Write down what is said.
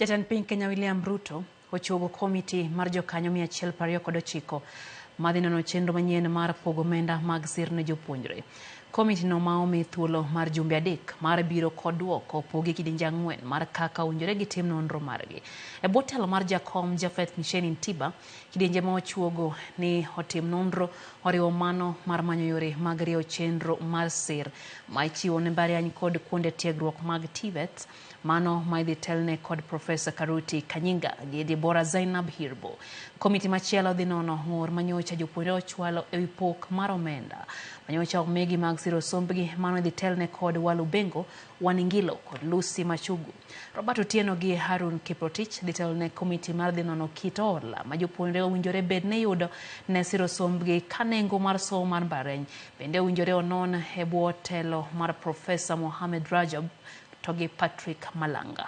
Jatend piny Kenya William Ruto ochuogo komiti mar jokanyo 129 madhi nono chenro manyien mar pogo omenda mag sir ne jopuonjre. Komiti no ma omi thuolo mar jumbe 3 mar biro kod duoko opogi kidienje 4 mar kaka owinjore gitim nonro margi. E bwo telo mar jakom Japheth Micheni Ntiba, kidienje ma ochuogo ni otim nonro oriwo mano mar manyo yore mag rieyo chenro mar sir ma ichiwo ne mbalariany kod kuonde tiegruok mag TVET. Mano ma idhi telne kod Profesa Karuti Kanyinga gi Deborah Zainab Hirbo. Komiti machielo dhi nono ng'ur manyocha jopuonjre ochwalo ewi pok mar omenda manyocha omigi mag siro sombgi. Mano idhi telne kod Walu Bengo, Waningilo kod Lucy Machugu. Robert Otieno gi Harun Kiprotich dhi telone komiti mar dhi nono kit hola ma jopuonjre owinjore bed ni yudo ne siro sombgi ka nengo mar somo mar mbalariany bende owinjore onon e bwo telo mar Profesa Mohamed Rajab to gi Patrick Malanga.